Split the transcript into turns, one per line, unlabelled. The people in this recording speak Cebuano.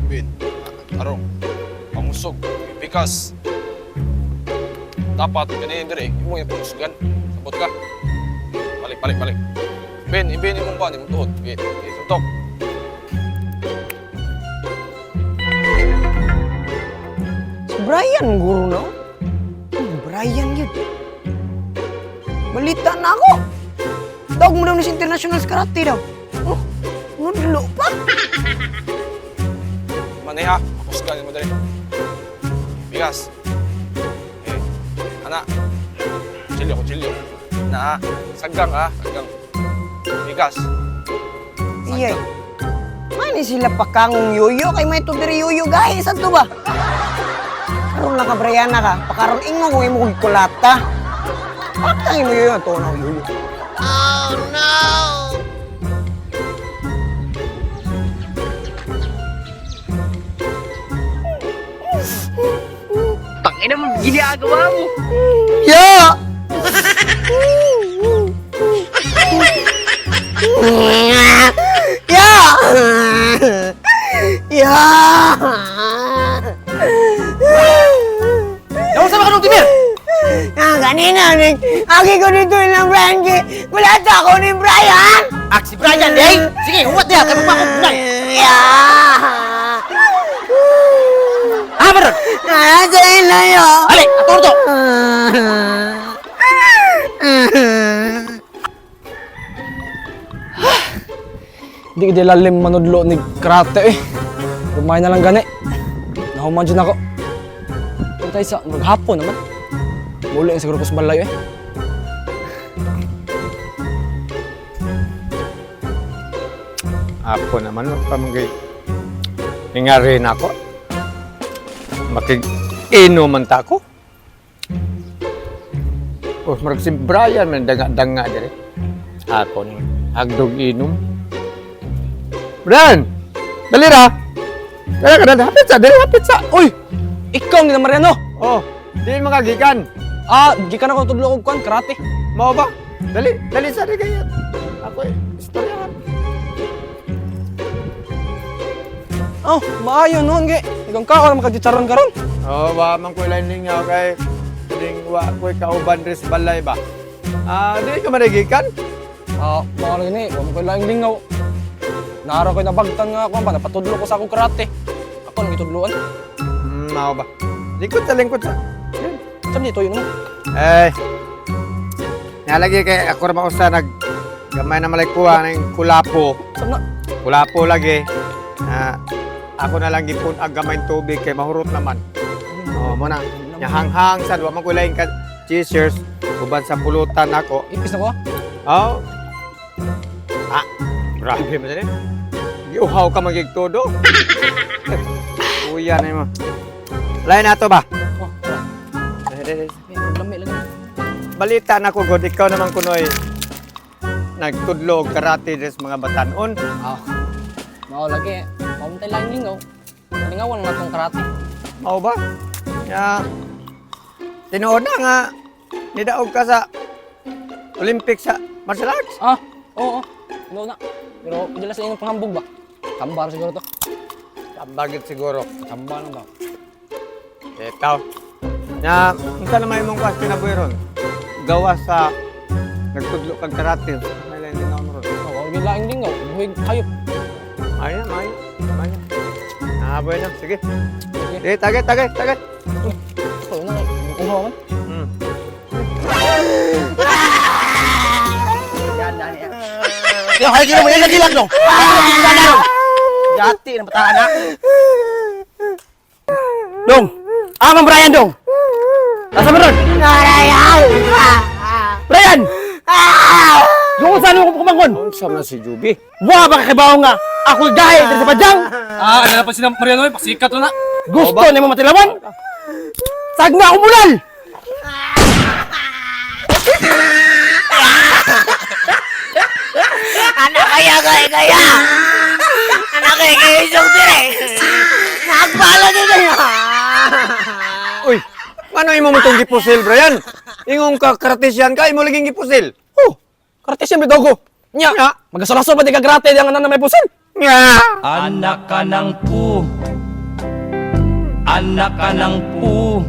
Bin. Tarong. Pangusog. Pikas. Dapat ganin dire, imo yung pangusgan. Sabot ka. Balik, balik, balik. Bin, ibin imong kuan, imong tuhod. Bin, okay, suntok.
Si Brian guro no? Uy, Brian yun. Balita na ako. Dog mo daw ni sa international sa karate daw. Oh, nudlo pa.
Maneha, pakusgan mo dali. Bigas. Eh, ana. Kutsilyo, kutsilyo. Na, sagang ah, sagang. Bigas.
Iyay. Mani sila pakangong yoyo kay may tudiri yoyo gahi sa to ba? Karon lang ka Brian na ka. Pakaron ingo kung imo kong kulata. Pakang imo yoyo to na yoyo.
Tangina mo, ginagawa mo.
Ya! Ya! Ya!
Naunsa ba ka nung timir?
Ah, kanina, ning, agi ko dito ilang Brian kay, kulata ako ni Brian!
Ah, si Brian, eh! Sige, huwat niya, kaya magpakumpunay.
Ya!
Ah, baron!
Nasa ilayo!
Ali, ato to!
Di ka lalim manudlo ni karate eh. Rumay na lang gani. Nahuman dyan ako. Pero tayo sa maghapon naman. Muli ang siguro ko sa balay eh.
Apo naman, magpamagay. Ningarin ako. Makig-inuman ta ako. Oh, marag si Brian man danga-danga dire. Ako ni hagdog inom. Brian! Dali ra! Dali ka na, hapit sa, dali hapit sa.
Uy! Ikaw ni na Mariano!
Oh, di makagikan.
Ah, gikan ako tudlo og kuan karate.
Mao ba? Dali, dali sa di kayo. Ako eh, istoryahan.
Oh, maayo noon ge. Ikaw ka ora makaditsarron karon.
Oh, wa man ko lain lingaw kay ding wa ko'y kauban ris balay ba. Ah, di ka marigikan?
Ah, mga lagi ni, wa mo koy laing lingaw. Naara ko'y nabagtan nga ako ba napatudlo ko sa akong karate. Ako lang gitudloan.
Mao ba? Lingkod sa lingkod sa.
Sam dito yun mo.
Eh. Nalagi kay ako ra mausa nag gamay na malay kuha ng kulapo.
Sam na.
Kulapo lagi. Ah, ako na lang gipun ang gamay tubig kay mahurot naman. Oh, mo na. Nyahanghang sad wa man ko lain ka cheesers uban sa pulutan ako.
Ipis na ko ah.
Oh. Ah, grabe mo din. Giuhaw ka magigtudo. Uya na mo. Lain na to ba?
Oh,
Eh,
lami lagi.
Balita na ko god, ikaw naman kunoy nagtudlo og karate des mga batanon.
Ah. Mao lagi. Pamuntay laing lingaw. Lingawan na tong karate.
Mao ba? Ya. Tinuod na nga nidaog ka sa Olympics sa martial arts.
Ah, oo. Oo na. Pero dila sa inyong panghambog ba? Tambar siguro to.
Tambagit siguro.
Tamba lang ba?
Ikaw. Na, unsa naman imong question na ron? Gawa sa nagtudlo kag karate. May lain din ako ron.
Oh, wag laing lingaw. Buhig hayop.
Ay, ay, ay. Ah, bueno, sige.
Sige.
Sige, tagay, tagay, tagay.
Ito na. Kuha man.
Yo, kaya mo, yan nagilak no. Gati ng bataan na. Dong, ah, Mang Brian dong. Nasa mo ron?
Brian!
Brian! Yung saan mo kumangon?
Unsa man si Juby?
Wa ba kakibaw nga? Ako gahi diri sa padjang.
Ah, ano na pa sila Mariano eh. Pasikat to na.
Gusto nimo matilawan? Sagna ako mulal.
Anak kaya kaya kaya! Anak kaya kaya isog dire! Nagpala din kayo!
Uy, ano imo mo tong gipusil, Brian? Ingong ka karatesyan ka, imo laging gipusil.
Oh, karate siya bitaw ko. Nya,
Nya.
magasolasol pa di ka karate di ang anan na may pusil.
Nya.
Anak ka ng pu. Anak ka ng pu.